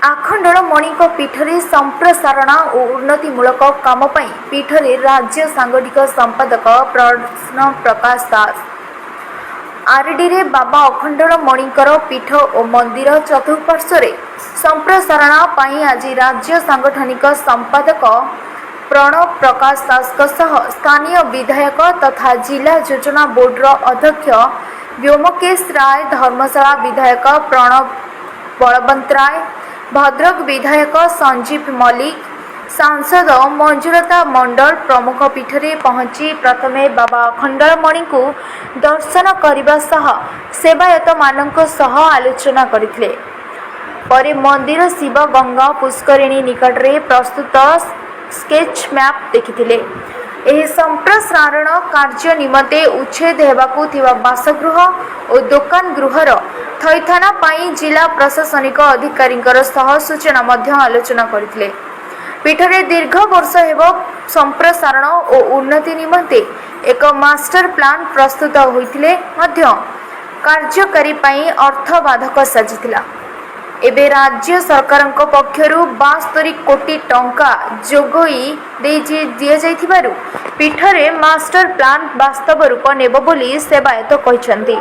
ଆଖଣ୍ଡଳମଣିଙ୍କ ପୀଠରେ ସମ୍ପ୍ରସାରଣ ଓ ଉନ୍ନତିମୂଳକ କାମ ପାଇଁ ପୀଠରେ ରାଜ୍ୟ ସାଂଗଠନିକ ସମ୍ପାଦକ ପ୍ରଣବ ପ୍ରକାଶ ଦାସ ଆରଡିରେ ବାବା ଅଖଣ୍ଡଳମଣିଙ୍କର ପୀଠ ଓ ମନ୍ଦିର ଚତୁଃପାର୍ଶ୍ୱରେ ସମ୍ପ୍ରସାରଣ ପାଇଁ ଆଜି ରାଜ୍ୟ ସାଂଗଠନିକ ସମ୍ପାଦକ ପ୍ରଣବ ପ୍ରକାଶ ଦାସଙ୍କ ସହ ସ୍ଥାନୀୟ ବିଧାୟକ ତଥା ଜିଲ୍ଲା ଯୋଜନା ବୋର୍ଡର ଅଧ୍ୟକ୍ଷ ବ୍ୟୋମକେଶ ରାୟ, ଧର୍ମଶାଳା ବିଧାୟକ ପ୍ରଣବ ବଳବନ୍ତ ରାୟ, ଭଦ୍ରକ ବିଧାୟକ ସଞ୍ଜୀବ ମଲ୍ଲିକ, ସାଂସଦ ମଞ୍ଜୁଲତା ମଣ୍ଡଳ ପ୍ରମୁଖ ପୀଠରେ ପହଞ୍ଚି ପ୍ରଥମେ ବାବା ଅଖଣ୍ଡଳମଣିଙ୍କୁ ଦର୍ଶନ କରିବା ସହ ସେବାୟତମାନଙ୍କ ସହ ଆଲୋଚନା କରିଥିଲେ। ପରେ ମନ୍ଦିର ଶିବ ଗଙ୍ଗା ପୁଷ୍କରିଣୀ ନିକଟରେ ପ୍ରସ୍ତୁତ ସ୍କେଚ୍ ମ୍ୟାପ୍ ଦେଖିଥିଲେ। ଏହି ସମ୍ପ୍ରସାରଣ କାର୍ଯ୍ୟ ନିମନ୍ତେ ଉଚ୍ଛେଦ ହେବାକୁ ଥିବା ବାସଗୃହ ଓ ଦୋକାନ ଗୃହର ଥଇଥାନ ପାଇଁ ଜିଲ୍ଲା ପ୍ରଶାସନିକ ଅଧିକାରୀଙ୍କର ସହ ସୂଚନା ମଧ୍ୟ ଆଲୋଚନା କରିଥିଲେ। ପୀଠରେ ଦୀର୍ଘ ବର୍ଷ ହେବ ସମ୍ପ୍ରସାରଣ ଓ ଉନ୍ନତି ନିମନ୍ତେ ଏକ ମାଷ୍ଟର ପ୍ଲାନ୍ ପ୍ରସ୍ତୁତ ହୋଇଥିଲେ ମଧ୍ୟ କାର୍ଯ୍ୟକାରୀ ପାଇଁ ଅର୍ଥ ବାଧକ ସାଜିଥିଲା। ଏବେ ରାଜ୍ୟ ସରକାରଙ୍କ ପକ୍ଷରୁ 72 କୋଟି ଟଙ୍କା ଯୋଗାଇ ଦେଇ ଦିଆଯାଇଥିବାରୁ ପୀଠରେ ମାଷ୍ଟର ପ୍ଲାନ୍ ବାସ୍ତବ ରୂପ ନେବ ବୋଲି ସେବାୟତ କହିଛନ୍ତି।